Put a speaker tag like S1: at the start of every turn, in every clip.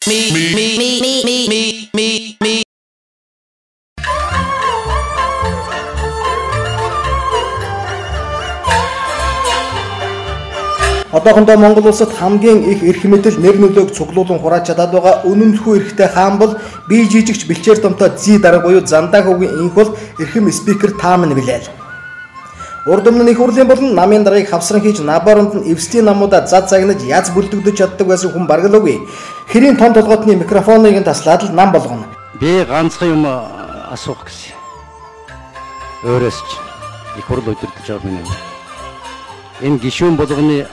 S1: Me me me me me me me.
S2: Одоохондоо Монгол улсад хамгийн их эрх мэдэл нэр нөлөөг цуглуулan хурааж чадаад байгаа үнэмлэхүй эрхтэй хаан бол бие жижигч бэлчээр домтой зий дарга буюу Зандаа хөвгийн инх бол эрхэм спикер Тааман билээл. Урд өмнө нь их хурлын болон намын даргаыг хавсран хийж наборонд нь эвслийн намуудаа зад загнаж яз бүлдэгдэж чаддаг байсан хүн бараг л үгүй. Хэрийн тон толгоотны микрофоныг нь таслаад л нам болгоно.
S3: Би ганцхан юм асуух гэсэн. Өөрөөс ч их хурл удирдах байгаа юм. Энэ гишүүн болгоны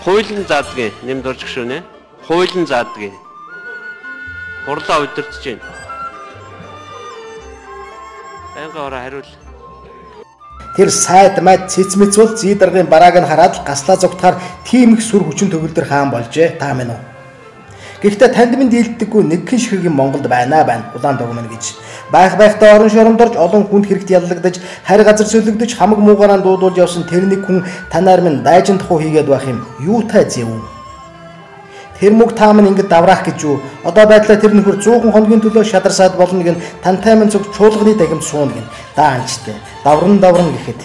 S4: хуулийн заадгийн нэмд орж гишүүнэ. Хуулийн заадгийн. Хурлаа удирдах байна. Байнгын ороо хариул.
S2: Тэр сайд мад цэц мэц бол зий даргын барааг нь хараад л гаслаа зугтахаар тийм их сүр хүчин төгөлдөр хаан болжээ. Та минь үү. Гэхдээ танд минь дийлдэггүй нэгхэн ширхэг Монголд байна байна. Улаан дог минь гэж. Байх байхдаа орон шоронд орж олон хүнд хэрэгт яллагдаж, харь газар сөлөгдөж, хамаг муугаараа дуудуулж явсан тэр нэг хүн танаар минь дайжин тухуу хийгээд байх юм. Юутай зэв. Тэр мөг та минь ингэж давраах гэж юу? Одоо байдлаа тэр нөхөр 100 хоногийн төлөө шадарсаад болно гэн тантай минь цуг чуулганы дахимд сууна гэн. Даа анчтай. Давран давран гэхэд.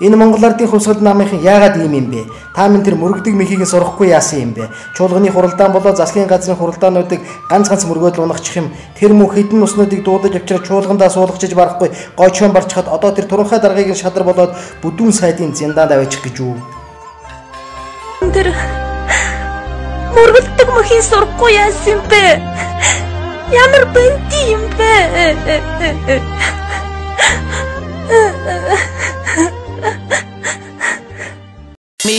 S2: Энэ Монгол ардын хувьсгал намынхан яагаад ийм юм бэ? Та минь тэр мөрөгдөг мехийг сурахгүй яасан юм бэ? Чуулганы хуралдаан болоо засгийн газрын хуралдаануудыг ганц ганц мөргөөд унахчих юм. Тэр мөн хэдэн уснуудыг дуудаж авчирч чуулгандаа суулгачиж барахгүй гойчон барчхад одоо тэр туранхай даргаыг нь шадар болоод бүдүүн сайдын зиндаанд аваачих гэж үү?
S5: Тэр мөргөлдөг мөхийн сурахгүй яасан юм бэ? Ямар бэнти юм бэ?
S1: Me